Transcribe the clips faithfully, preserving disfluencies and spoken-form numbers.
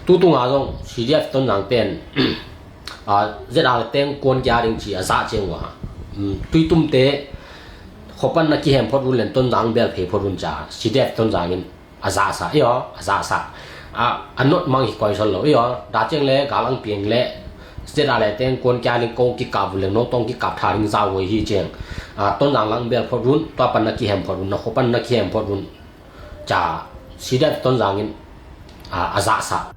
Tutung a zong C D F Tonzang ten a, Z R le teng kuan kia ding ci a zah ciang uh a, um, Tuitum te khuapan na kihem phot un len Tonzang bel phei phot un ca C D F Tonzang in a zahsa i aw, a zahsa. A, a not mang hi koi son lo i aw. Da ciang le gal ang piang le Z R le teng kuan kia ding kong kikap uh leng no tong kikap tha ding zau uh hi ciang, a, Tonzang lang bel phot un, tua pan na kihem phot un, na khuapan na kihem phot un ca C D F Tonzang in a, a zahsa.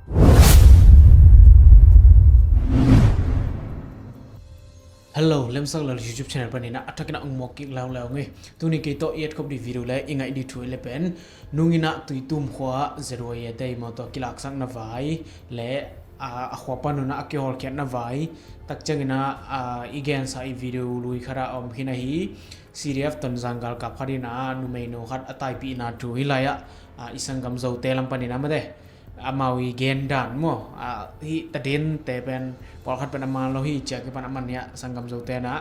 Hello, Lemsak Lal YouTube channel panin a, a thakin a ong mawk kik lauleu ngi. Tuni kei tawh i et khop ding video le i ngaih ding thu i le pen, nungin a Tuitum khua Z Y A te i mawtaw kilaksakna vai le a, a khua panun a, a kihawlkhiatna vai tak ciangin a, a, i gensa i video lui khat a om khin ahi. C D F Tonzang galkap khat in a, numeinu khat a taipihna thu hi lai ah, a, i sanggam Zote lam panin a mate amau i gen dan maw, a, hi ta den te pen pawlkhat pen a man lo hi cia kipan a man hi a, sanggam Zote na,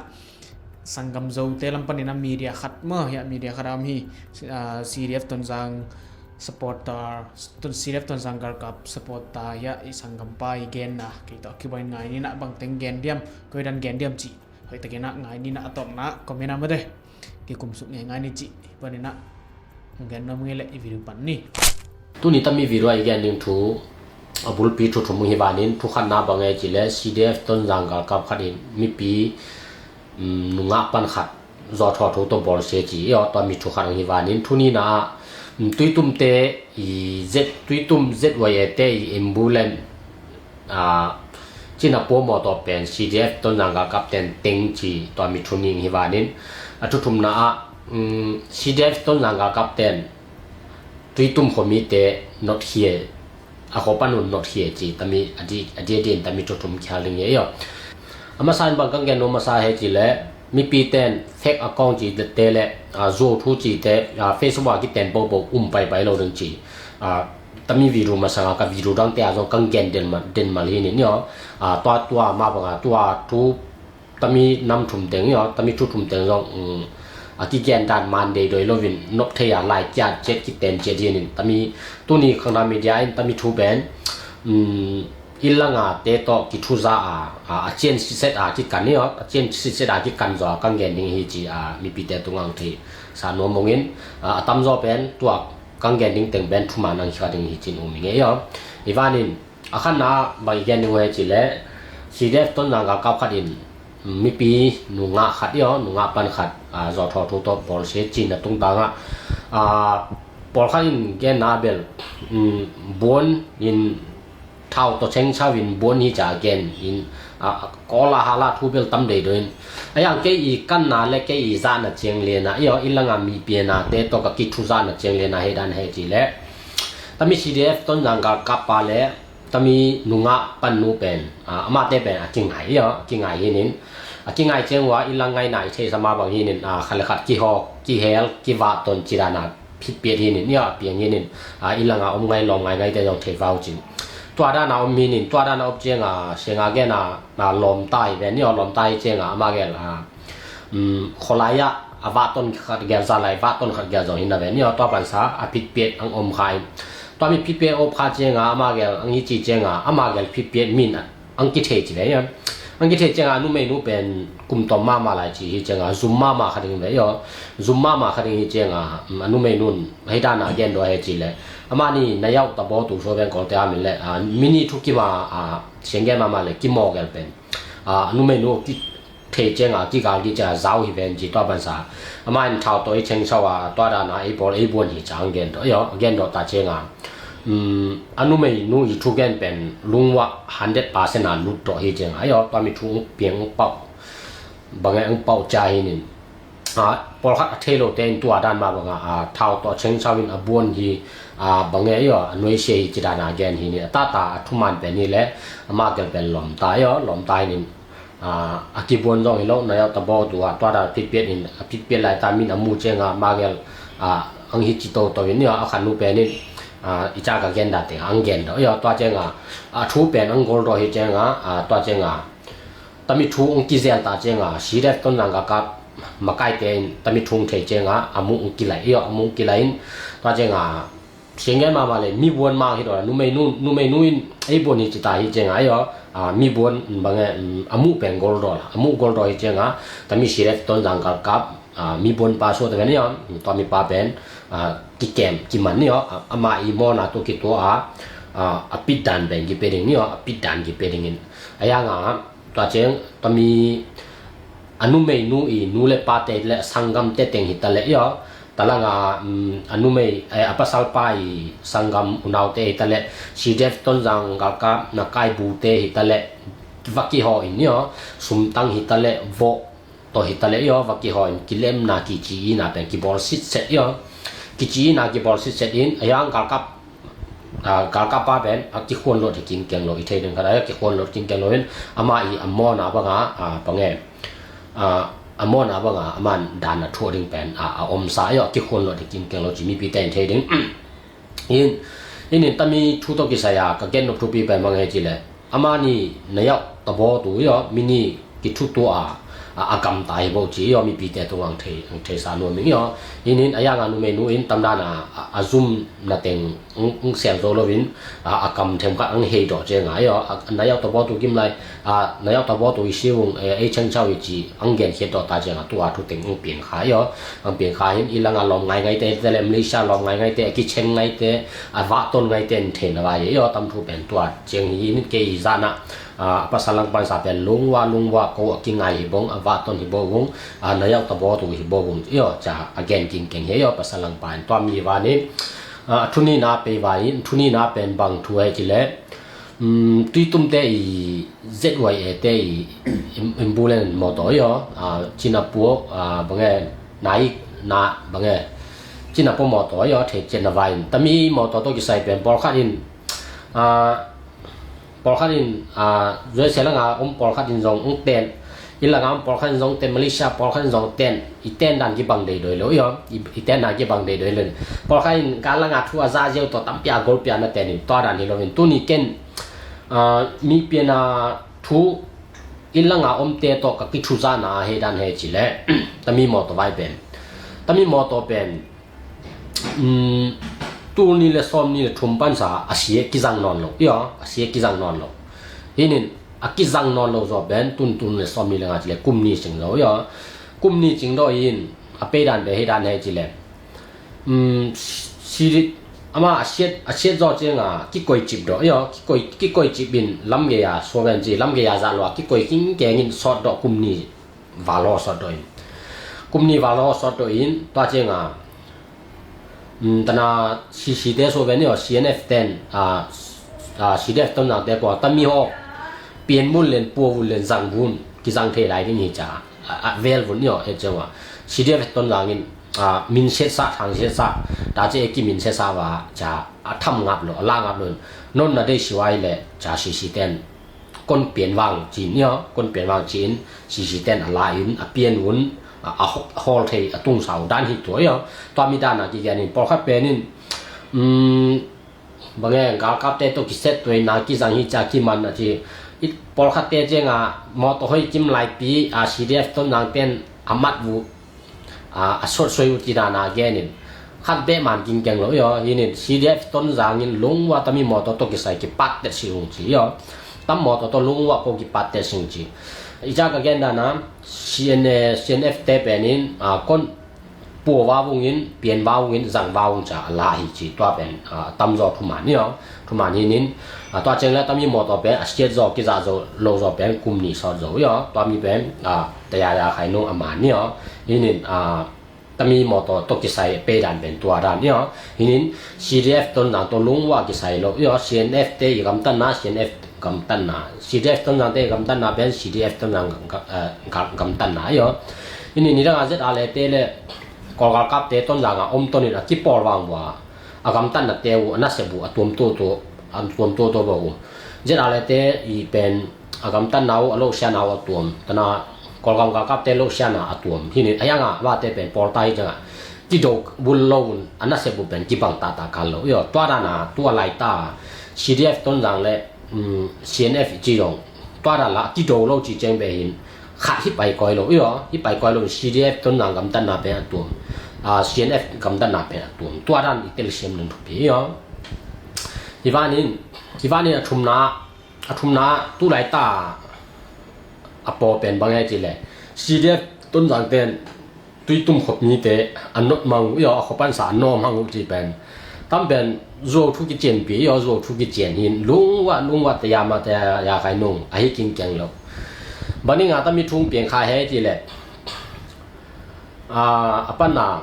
sanggam Zote lam panin a media khat maw hi a, media khat a om hi, a, C D F Tonzang supporter, Ton-, C D F Tonzang galkap supporter hi a, i sanggam pa i gen na, kei tawh kibain ngai ni na, bang teng gen diam, koi dan gen diam ci. Hoih takin a ngai ni na, a tawpna comment a mate kikum suk ngei ngai ni ci. Hi panin a hong gen nuam ngei le i video pan ni. Tuni tami video a i gen ding thu a bulpi thu thum hi vanin, thu khatna bang e ci le C D F Tonzang galkap khat in mipi, um, nungah pan khat zawthaw thu tawh bawlsia ci i aw, tua mi thu khat ang hi vanin, thu nihna ah, um, Tuitum te i Z, Tuitum Z Y A te i ambulance, a, cina puamawh tawh pen C D F Tonzang galkap ten teng ci tua mi thu ning hi vanin, a thu thumna ah, um, C D F Tonzang galkap ten Tuitum khuamite notkhia, a khua panun notkhia ci tami a di, a di a din tami thu thum khial ding hi aw. A masa in bang kang gen nuam masa he ci le, mipi ten fake account ci te le, a, zuau thu ci te, a, Facebook a kiten popo um paipai lo ding ci. A, tami video masanga ka video dangte a zong kang gen den mal, den mal hi ni ni aw. A, tua, tua ma banga tua thu tami nam thum teng i aw, tami thu thum teng zong, um, a kigen dan man dei doi lovin nop thei a lai kiat ciat kiten ciat hi nin, tami tuni khangna media in tami thu pen, um, i langa te tawh kithuza a, a, a cian sitset a kikan i aw, a cian sitset a kikan zaw a kang gen ding hi ci a, mipite tungang thei sa nuam mongin, a, a tamzaw pen tua kang gen ding teng pen thuman ang kha ding hi cin um i ngei i aw. I vanin, a khatna bang i gen ding uh he ci le, C D F Tonzang galkap khat in mipi nungah khat i aw, nungah pan khat, a, zawthaw thu tawh bawlsia cina tungtangah, a, pawlkhat in genna bel, um, buan in thau tawh chengchau in buan hi ca gen in, a, a, kawla hala thu bel tam dei do in. A yang kei i kanna le kei i zahna ciang liana i aw, i langa mipi a nate tawh ka kithu zahna ciang liana he dan he ci le, tami C D F Tonzang galkap pa le tami nungah pannu pen, a, amate pen a kingai i aw, a kingai hi nin, a kingai ciang ua i lang ngaina i theisa ma bang hi nin, a, khat le khat kihawk, kihel, kivahton ci dana phitpiat hi nin i aw, a piang hi nin, a, i langa om ngai lawm ngai ngaite zong thei vau cin. Tua dana om hi nin, tua dana om cianga, senga gena, a, lawmta hi ven i aw, lawmta hi cianga, ama gel, a, um, kholai ah, a vahton khat gel za lai, vahton khat gel zong hi na ven i aw, tua pansa, a phitpiat ang om kha in. Tua mi phitpiat om kha cianga, ama gel, ang hi ci cianga, ama gel phitpiat min, a, ang kithei ci ve i aw. Ang kithei cianga, a numeinu pen kum tawm mama lai ci hi cianga, zum mama kha ding ve i aw. Zum mama kha ding hi cianga, um, a numeinun, hei dana gen dua he ci le. Amani na yau ta baw tu so ven kawlte a min le, a, mini thu kima, a, siang gen mama le, kimaw gel pen. A, a numeinu ki thei cianga, kigal ki cianga, zau hi ven ci tua pansa. Ama in thau tawh i cheng sau a, tua dana, ei bawl, ei buan hi ciang gen dua, i aw, gen dua ta cianga. Um, a numeinu i thu gen pen, lungwa hundred percent a lut dua hi cianga, i aw, tua mi thu piang pau. Bange ang pau cia hi nin. A, pawlkhat a thei lote in tua dan ma banga, a, thau tawh cheng sau in a buan hi, a, bange i aw, a nuaisia hi ci dana gen hi nin. A tata a thuman pen hi le, ama gel pen lawmta i aw, lawmta hi nin. A, a kibuan zong hi lo, na yau ta baw tu a, tua dan phitpiat in, a phitpiat lai ta min a mu cianga, ama gel, a, ang hi ci toto in i aw, a khannu pen in, a, i ca ka gen date, ang gen do i aw, tua cianga, a thu pen ang gol do hi cianga, a, tua cianga, tami thu ang kizel ta cianga, C D F Tonzang galkap makaite in tami thu ang thei cianga, a mu ang kilai i aw, a mu ang kilai in, tua cianga, Sianggen mahmah le, mi buan mang hi daw la, numei nu, numei nu in ei buan hi ci ta hi cianga, ayo, a, mi buan, mm, bange, mm, a muh pen goldaw la, a muh goldaw hi cianga, tami C D F Tonzang galkap, a, mi buan pa suah ta ven, ayo, mm, tua mi pa pen, a, kikem, kiman, ayo, a, ama i mawna tu kitua, a, a, a pitdan pen kipe ding, ayo, a pitdan kipe ding in. Ayanga, tua ciang, tami, a numei nu i, nu le pa te le, sanggam te teng hi ta le, ayo, talanga, mm, a numei, eh, a pasal pa i sanggam unaute hi ta le, C D F Tonzang galkap na kaibu te hi ta le, va kihaw in, ayo, sumtang hi ta le, voh tawh hi ta le, ayo, va kihaw in, kilemna kici ina pen kibawl sitset, ayo, kici ina kibawl sitset in, ayang galkap, a, galkap pa pen a kikhuan lot hi kingkeng lo, i thei ding khat a kikhuan lot kingkeng lo in, ama i a mawna banga, a, bange, a, a mawna banga, aman dan a thuah ding pen, a, a omsa, ayo, a kikhuan lot hi kingkeng lo ci mipi te in thei ding. In, in, in tami thu tawh kisai a, ka gen nop thupi pen mang he ci le, amani na yau tabaw tu, ayo, mini kithutua, a, a gamta hi bo ci, ayo, mipi te tung ang thei, ang thei sa nuam ing, ayo. In, in, ayanga numei nu in tamdan a, a, a zum na teng, ang, ang sel zo lo in, a, a kam them khat ang hei daw cianga, ayo, a, na yau tabaw tu kim lai, a, na yau tabaw tu i siung, e, ei cheng chau i ci, ang gen khiat daw ta cianga, tua thu teng ang pian kha, ayo. Ang pian kha hin, i langa lawm ngai ngai te, te le Malaysia lawm ngai ngai te, a kicheng ngai te, a vahton ngai te, in thei na vai, ayo, tam thu pen tua ciang hi in kei i zana, a, pasal lang pansa pen lungwa, lungwa, ko a kingai hi bong, a vahton hi bo vung, a, na yau tabaw tu hi bo vung, ayo, ca a gen kingkeng hi, ayo, pasal lang pan, tua mi va ni, a, thuni na pei vai, thuni na pen bang thu he ci le, um, Tuitum te i Z Y A te i im-, imbulen mawtaw, ayo, a, cinapu, a, bange, nai, na, bange, cinapu mawtaw, ayo, thei cian na vai in, tami mawtaw tawh kisai pen, pawlkhat in, a, pawlkhat in, a, U S A langa om pawlkhat in zong ong ten, i langa om pawlkhat in zong ten, Malaysia pawlkhat in zong ten, i ten dan kibang deidoi lo, ayo, i, i ten dan kibang deidoi lo. Pawlkhat in ka langa thu a za ziau tawh tampi a golpi a na ten in, tua dan hi lo in, tuni ken, a, mi pian a thu i langa om te tawh ka kithu zana he dan he ci le, tami mawtaw vai pen. Tami mawtaw pen, um, tul ni le sawm ni le thum pansa a sia kizang nawn lo, ayo, a sia kizang nawn lo. Hinin a kizang nawn lo zaw pen tun tul ni le sawm ni le nga ci le kum ni cing lo, ayo. Kum ni cing daw in a pei dan pen he dan he ci le, um, si, ama a siat, a siat zaw cianga kikoi cip daw, ayo, kikoi, kikoi cip in lam gei a suak ven ci, lam gei a zah lo a kikoi kingkeng in sawt daw kum ni val haw sawt daw in. Kum ni val haw sawt daw in, tua cianga, um, tana C C te so ven, ayo, C N F ten, a, a, C D F Tonzang te kua, tami haw, pian mun len, pua vun len, zang vun, kizang thei lai ding hi ca, a, a, vel vun, ayo, he cianga, C D F Tonzang in, a, min siat sa, thang siat sa, ta ci e ki min siat sa va, ca, a tham ngap lo, a la ngap lo, non na dei siwai le, ca C C ten, kon pian vang ci in, ayo, kon pian vang ci in, C C ten a la in, a pian un, a, a ho-, a hawl thei, a tung sau dan hi tua, ayo. Tua mi dan a kigen in, pawlkhat pen in, um, bange, galkap te tawh kiset tuai na kizang hi ca kiman a ci, i pawlkhat te cianga, mawtaw hoi kim lai pi, a, C D F Tonzang ten a mat vu, a, a sawt soi uh ci dan a gen in. Khat beh man kingkeng lo, ayo, hinin C D F Tonzang in lungwa tami mawtaw tawh kisai kipat tet si ung ci, ayo. Tam mawtaw tawh lungwa ko kipat tet si ung ci. I ca ka gen dan a, C N A, C N F te pen in, a, kon pua va vung in, pian va vung in, zang va vung ca a la hi ci, tua pen, a, tam zaw thuman, ayo. Thuman hinin, a, tua ciang le tami mawtaw pen, a siat zaw, kizah zaw, lo zaw pen, kum ni sawt zaw, ayo. Tua mi pen, a, taya ya khai nung a man, ayo. Hinin, a, tami mawtaw tawh kisai pei dan pen tua dan, ayo. Hinin, C D F Tonzang tawh lungwa kisai lo, ayo. C N F te i gamtanna, C N F gamtanna. C D F Tonzang te i gamtanna pen, C D F Tonzang ga-, eh, ga-, gamtanna, ayo. Hinin, nidang a Z R le te le, Kawlgalkap te Tonzang a om ton in a kipawl vang vua. A gamtanna te uh, a nasep uh, a tuam tuatu, a tuam tuatu bo uh. Z R le te i pen, a gamtanna uh, a lo siana uh a tuam. Tana, Kawlgam galkap te lo siana a tuam. Hinin, a yanga, va te pen, pawl ta hi cianga. Kido bul lo un, a nasep uh pen, kibang ta ta kal lo. Ayo, tua dana, tua lai ta, C D F Tonzang le, um, C N F ci zong. Tua dana, kido lo ci ciang be hin. Khat hi pai koi lo, ayo, hi pai koi lo, C D F Tonzang gamtanna pen a tuam. a, C N F gamtatna pen a tuam. Tua dan i telsiam ding thupi hi aw. Hi vanin, hi vanin a thumna, a thumna tu laita a paw pen bang e ci le, C D F Tonzang ten Tuitum khuamite a notmang uh i aw, a khuapansa a nawmang uh ci pen. Tam pen Zuau thu kicianpi i aw, Zuau thu kician hin lungwa lungwa te ya ma te ya kai nung ahi kingkiang lo. Baninga tami thung piang kha he ci le, a, a panna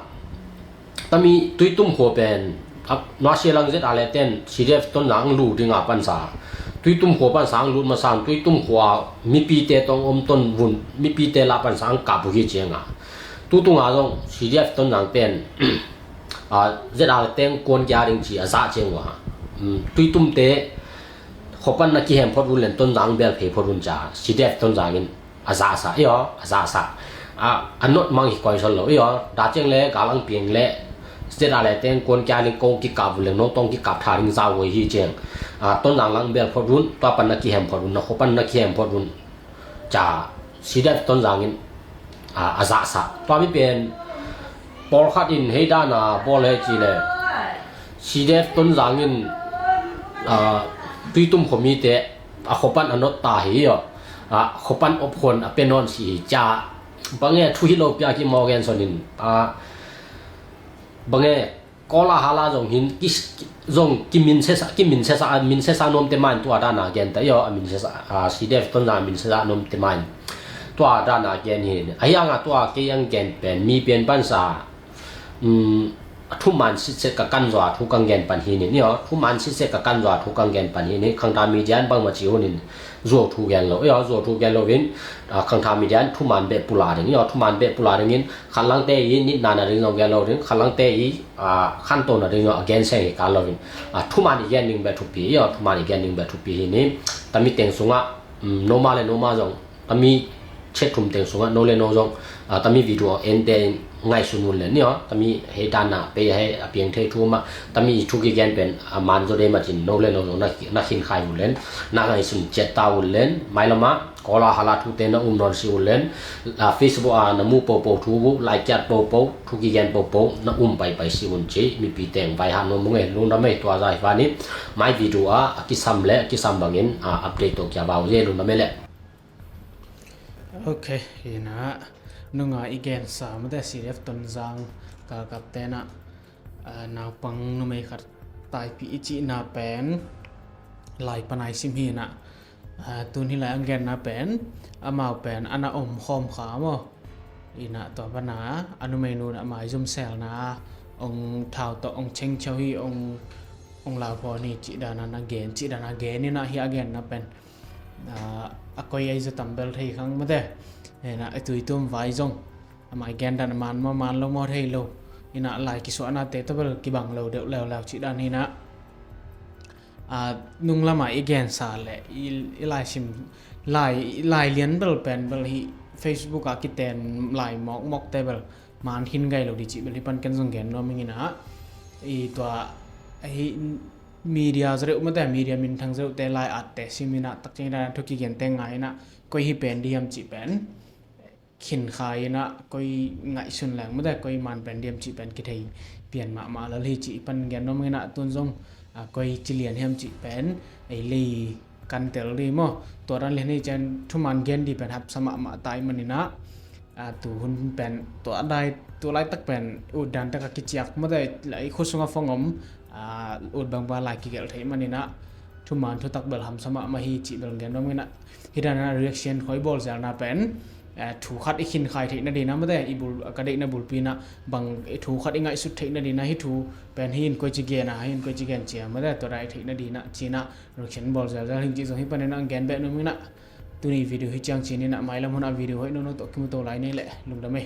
tami Tuitum khua pen a, nuasia lang zet a le ten C D F Tonzang lu dinga pansa. Tuitum khua pansa ang lut masang Tuitum khua mipite tong om ton vun mipite la pansa ang kap uh hi cianga. Tutunga zong C D F Tonzang ten a, zet a le teng kuan kia ding ci a zah ciang uh a. Tuitumte khuapan na kihem phot vun len Tonzang bel phei phot vun ca C D F Tonzang in a zahsa i aw, a zahsa. A, a notmang hi koisol lo i aw. Da ciang le galang piang le zet a le teng kuan kia ding kong kikap vun leng nong tong kikap tha ding zau uh hi ciang. A, Tonzang lang bel phot vun, tua pan na kihem phot vun, na khuapan na kihem phot vun ca C D F Tonzang in a, a zahsa. Tua mi pen pawlkhat in hei dana bawl he ci le C D F Tonzang in a, Tuitum khuamite a khuapan a not ta hi aw. A, khuapan opkhuan a pe nawn si hi ca. Bang e thu hi lo pia ki Morgan son in a, bang e Kawla hala zong hin ki, zong ki min sesa, ki min sesa, a min sesa nuam te main tua dana gen ta i aw, a min sesa, a, C D F Tonzang a min sesa nuam te main tua dana gen hin. A hianga tua kei ang gen pen mi pian pansa, um, a thuman sitset ka kan zaw a thu kang gen pan hi nin i aw, thuman sitset ka kan zaw a thu kang gen pan hi nin, Khangtha media in bangma ci hunin Zuau thu gen lo i aw, Zuau thu gen lo in, a, Khangtha media in thuman beh pula ding i aw, thuman beh pula ding in, khanlangte i nitna na ding zong gen lo ding, khanlangte i a, khanto na ding a gen seng hi ka lo in. A, thuman i gen ding beh thupi i aw, thuman i gen ding beh thupi hi ni. Tami teng sungah, um, noma le noma zong, tami chet thum teng sungah no le no zong, a, tami video en te in ngaihsun un len i aw. Tami hei dana pei hei a piang thei thu mah, tami i thu kigen pen a man zaw dei mah cin no le no zong na, na khin khai un len, na ngaihsun ciat ta un len, mailama Kawla hala thute na um nawn si uh len, a, Facebook a na mu popo thu, like kiat popo, thu kigen popo na um paipai si un ci, mipi teng vai han nuam ung e, lungdam e. Tua zah hi vani mai video a, a kisam le a kisam bangin, a, update to kia vau ze, lungdam e le. Ok, ina nunga i gensa mate C D F Tonzang galkap tena, a, naupang numei khat taipi i cihna pen lai panai sim hi ina. A, tun hi lai ang genna pen amau pen ana om khawm kha maw? Ina tua pana a numeinu na mai zum selna ong thau to ong cheng chau hi ong, ong lau pho ni cih dana na gen, cih dana gen ina hi a genna pen. A, a koi ai za tam bel thei khang mate. Ina a Tuitum vai zong a mai gen dan man ma man lo maw thei lo. Ina lai kisuahna te to bel kibang lo deuh leu leu cih dan ina. A, nung lama i gensa le i, i lai sim, lai, lai lian bel pen bel hi Facebook a kiten lai mawkmawk te bel man hin gai lo di cih bel hi pan ken zong gen nuam ing ina. I tua hi media zereuh mate, media minthang zereuh te lai at te sim ina, takciang ina thu kigen te ngai ina, koi hi pen di hiam cih pen khin khai ina, koi ngaihsun leng mate, koi man pen diam cih pen kithei pian mahmah lal hi cih pan gen nuam ina, tun zong, a, koi ci lian hiam cih pen ei lei kan tel di maw? Tua dan lian hi cian thuman gen di pen hapsa mahmah tai man ina, a, tu hun pen tua dai, tu laitak pen ut dan tak a kiciak mate, lai khut sunga fong om, a, ut bang ba lai kigelh thei man ina, thuman thutak bel hamsa mahmah hi cih bel gen nuam ina. Hi dan a reaction khoi bawl zelna pen, eh, thu khat i khin khai theihna dina mate, i bul, ka deihna bulpi na bang, eh, thu khat i ngaihsut theihna dina hi thu pen hi in koi ci gen a, hi in koi ci gen cia mate, tua dai theihna dina cina reaction bawl zelzel hin cih zong hi panin ang gen beh nuam ina. Tuni video hi ciang cinin a mailam hun a video hoih nono tawh kimu to lai nei le, lungdam e.